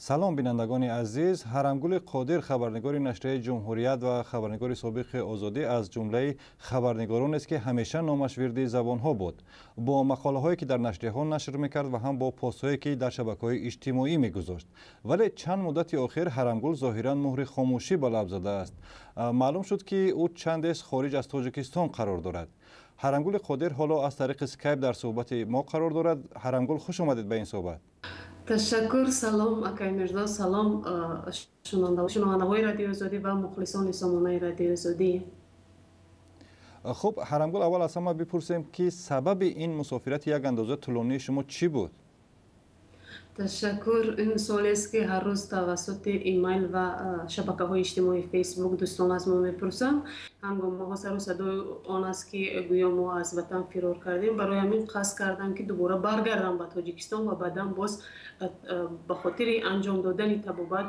Салом, бинандагони азиз. Ҳарамгули Қодир, хабарнигори нашрияи «Ҷумҳурият» ва хабарнигори собиқи «Озодӣ», аз ҷумлаи хабарнигоронест, ки ҳамеша номаш вирди забонҳо буд, бо мақолаҳое, ки дар нашрияҳо нашр мекард, ва ҳам бо постҳое, ки дар шабакаҳои иҷтимоӣ мегузошт. Вале чанд муддати охир Ҳарамгул зоҳиран муҳри хомӯшӣ ба лаб задааст. Маълум шуд, ки ӯ чандест хориҷ аз Тоҷикистон қарор дорад. Ҳарамгули Қодир ҳоло аз тариқи Скайп дар суҳбати мо қарор дорад. Ҳарамгул, хуш омадед ба ин суҳбат. Ташаккур. Салом, акай Мирзо, салом, шунавандаҳои Радиои Озодӣ ва мухлисони сомонаи Радиои Озодӣ. Хуб, Ҳарамгул, аввал аз ҳама бипурсем, ки сабаби ин мусофирати як андоза тӯлонии шумо чӣ буд? Ташаккур. Ин суолест, ки ҳар рӯз тавассути имейл ва шабакаҳои иҷтимоии Фейсбук дӯстон аз мо мепурсанд. Ҳангомаҳо сару садои он аст, ки гӯё мо аз ватан фирор кардем. Барои ҳамин қасд кардам, ки дубора баргардам ба Тоҷикистон ва баъдан боз ба хотири анҷом додани табобат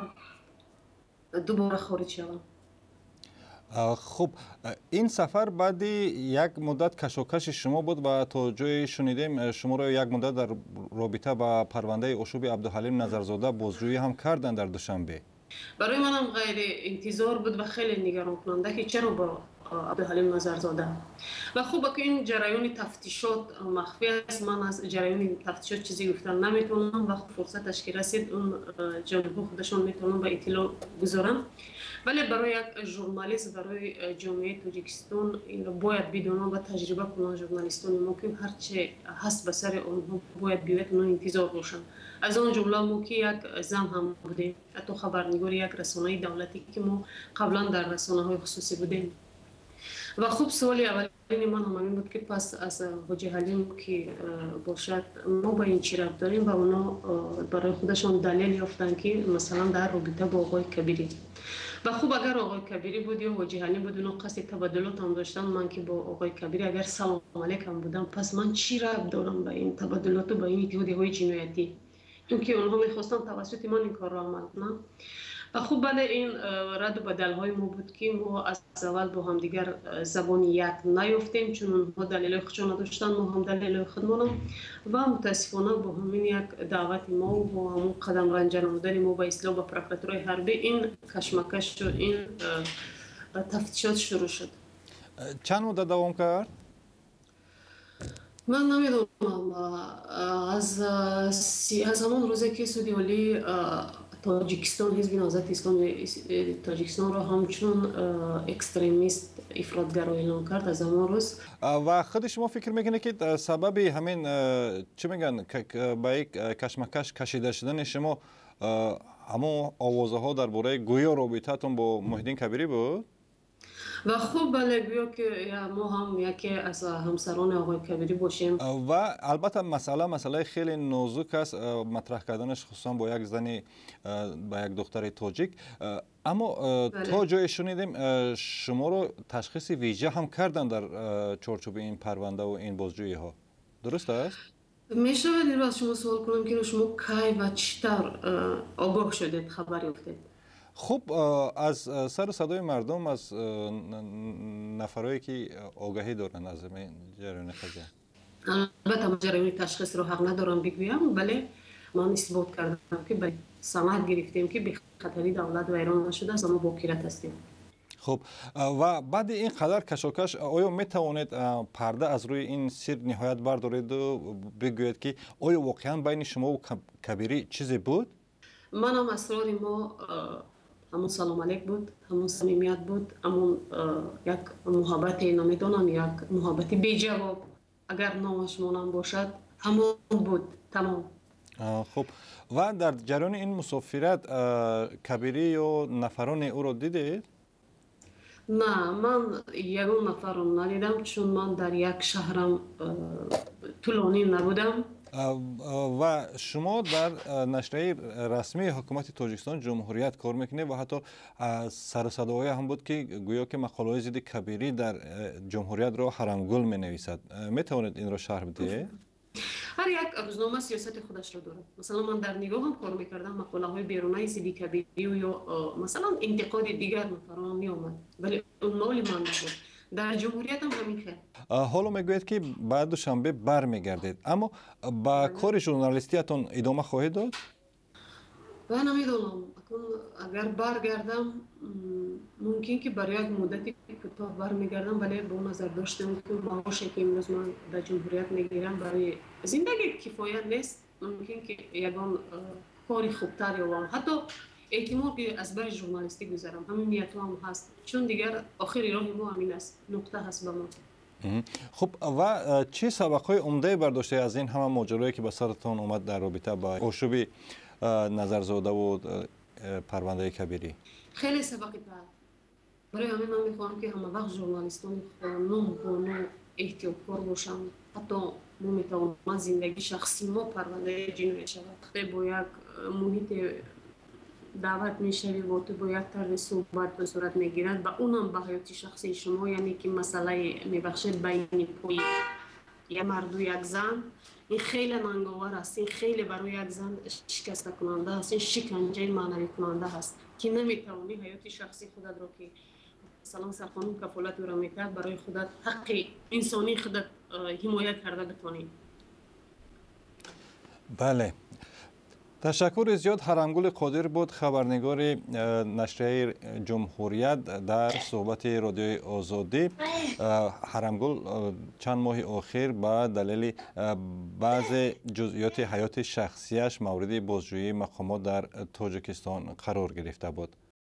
дубора хориҷ шавам. Хуб, ин сафар баъди як муддат кашокаши шумо буд ва то ҷое шунидем, шуморо як муддат дар робита ба парвандаи ошӯби Абдуҳалим Назарзода бозҷӯӣ ҳам карданд дар Душанбе. Барои манам ғайриинтизор буд ва хеле нигаронкунанда, ки чаро бо Абдуҳалим Назарзода. Ва хуб, ки ин ҷараёни тафтишот махфӣ аст, ман аз ҷараёни тафтишот чизе гуфтан наметавонам ва фурсаташ ки расид, он ҷонибҳо худашон метавонанд ба иттилоъ гузоранд. Вале барои як журналист, барои ҷомеаи Тоҷикистон инро бояд бидонанд ва таҷриба кунанд журналистони мо, ки ҳарче ҳаст, ба сари онҳо бояд биёяд, онҳо интизор бошанд. Аз он ҷумла мо, ки як зан ҳам будем, ҳатто хабарнигори як расонаи давлатӣ, ки мо қаблан дар расонаҳои хусусӣ будем. Ва хуб, суоли аввалини ман ҳам ҳамин буд, ки пас аз Ҳоҷи Ҳалим ки бошад, мо ба ин чӣ рабт дорем? Ва оно барои худашон далел ёфтанд, ки масалан дар робита бо оғои Кабирӣ. Ва хуб, агар оғои Кабирӣ буд ё Ҳоҷи Ҳалим буд, оно қасди табаддулот ҳам доштанд, ман ки бо оғои Кабирӣ агар салом алейкам будам, пас ман чӣ рабт дорам ба ин табаддулоту ба ин иттиҳодиҳои ҷиноятӣ, чунки онҳо мехостанд тавассути ман ин корро амал кунанд? Ва хуб, бале, ин раду бадалҳои мо буд, ки мо аз аввал бо ҳамдигар забони як наёфтем, чун онҳо далелҳои худшон доштанд, мо ҳам далелҳои худмонам. Ва мутаассифона, бо ҳамин як даъвати мо, бо ҳамон қадам ранҷа намудани мо ба истилоҳ ба прокуратураи ҳарбӣ, ин кашмакашу ин тафтишот шурӯъ шуд. Чанд муддат давом кард? Ман намедонам, аз ҳамон рӯзе, ки Суди Олии Тоҷикистон Ҳизби Наҳзати Исломи Тоҷикистонро ҳамчун экстремист, ифротгаро эълон кард, аз ҳамон рӯз. Ва худи шумо фикр мекунед, ки сабаби ҳамин, чӣ мегӯянд, ба як кашмакаш кашида шудани шумо ҳамон овозаҳо дар бораи гӯё робитаатон бо Муҳиддин Кабирӣ буд? Ва хуб, бале, гӯё ки мо ҳам яке аз ҳамсарони оғои Кабирӣ бошем. Ва албатта, масъала масъалаи хеле нозук аст, матраҳ карданаш, хусусан бо як зани, ба як духтари тоҷик. Аммо то ҷое шунидем, шуморо ташхиси вижа ҳам карданд дар чорчӯби ин парвандаву ин бозҷӯиҳо. Дуруст аст? Мешавад инро аз шумо суол кунам, ки шумо кай ва чӣ тавр огоҳ шудед, хабар ёфтед? Хуб, аз сару садои мардум, аз нафарое, ки огаҳӣ доранд аз ҷараёни қазия. Албатта, ман ҷараёни ташхисро ҳақ надорам бигӯям, вале ман исбот кардам, ки санад гирифтем, ки бехатарии давлат вайрон нашудааст ва мо бокират ҳастем. Хуб, ва баъди ин қадар кашокаш оё метавонед парда аз рӯи ин сир ниҳоят бардореду бигӯед, ки оё воқеан байни шумову Кабирӣ чизе буд? Манам асрори мо ҳамон салом алейк буд, ҳамон самимият буд, ҳамон як муҳаббате, намедонам, як муҳаббати беҷавоб, агар номаш монам бошад, ҳамон буд, тамом. Хуб, ва дар ҷараёни ин мусофират Кабирӣ ё нафароне ӯро дидед? На, ман ягон нафарро надидам, чун ман дар як шаҳрам тӯлонӣ набудам. Ва шумо дар нашрияи расмии ҳукумати Тоҷикистон, «Ҷумҳурият», кор мекунед ва ҳатто сарусадоҳое ҳам буд, ки гӯё ки мақолаҳои зидди Кабирӣ дар «Ҷумҳуриятро» Ҳарамгул менависад. Метавонед инро шарҳ бидиҳед? Ҳар як рӯзнома сиёсати худашро дорад. Масалан, ман дар «Нигоҳам» кор мекардам, мақолаҳои берунаи зидди Кабирию ё масалан интиқоди дигар нафарон меомад, вале он моли ман набуд. Дар «Ҷумҳуриятам» ҳамин хел. Ҳоло мегӯед, ки ба Душанбе бармегардед, аммо ба кори журналистиятон идома хоҳед дод? Ва намедонам, акун агар баргардам, мумкин ки барои як муддати кӯтоҳ бармегардам, вале бо назардошти он ки маоше ки имрӯз ман дар Ҷумҳурият мегирам, барои зиндагӣ кифоят нест. Мумкин ки ягон кори хубтар ёбам, ҳатто эҳтимол ки аз бари журналистӣ гузарам. Ҳамин ниятҳоам ҳаст, чун дигар охири роҳи мо ҳамин аст, нуқта ҳаст ба мо. Хуб, ва чӣ сабақҳои умдае бардоштед аз ин ҳама моҷарое, ки ба саратон омад дар робита ба ошӯби Назарзодаву парвандаи Кабирӣ? Хеле сабақи бад. Барои ҳамин ман мехоҳам, ки ҳамавақт журналистони хонум, бону эҳтиёткор бошанд. Ҳатто мо метавонад зиндагии шахсии мо парвандаи ҷиноят шавад. Бо як муҳите даъват мешавӣ, бо ту бо як тарзи суҳбат ба сурат мегирад ва унам ба ҳаёти шахсии шумо, яъне ки масъалаи, мебахшед, байни пои як марду як зан, ин хеле нанговар аст, ин хеле барои як зан шикастакунанда аст, ин шиканҷаи маънавикунанда ҳаст, ки наметавонӣ ҳаёти шахсии худатро, ки масалан сарқонун кафолат ӯро мекард, барои худат ҳаққи инсонии худат ҳимоя карда битонӣ. Бале, ташаккури зиёд. Ҳарамгули Қодир буд, хабарнигори нашрияи «Ҷумҳурият» дар суҳбати Радиои Озодӣ. Ҳарамгул чанд моҳи охир ба далели баъзе ҷузъиёти ҳаёти шахсияш мавриди бозҷӯии мақомот дар Тоҷикистон қарор гирифта буд.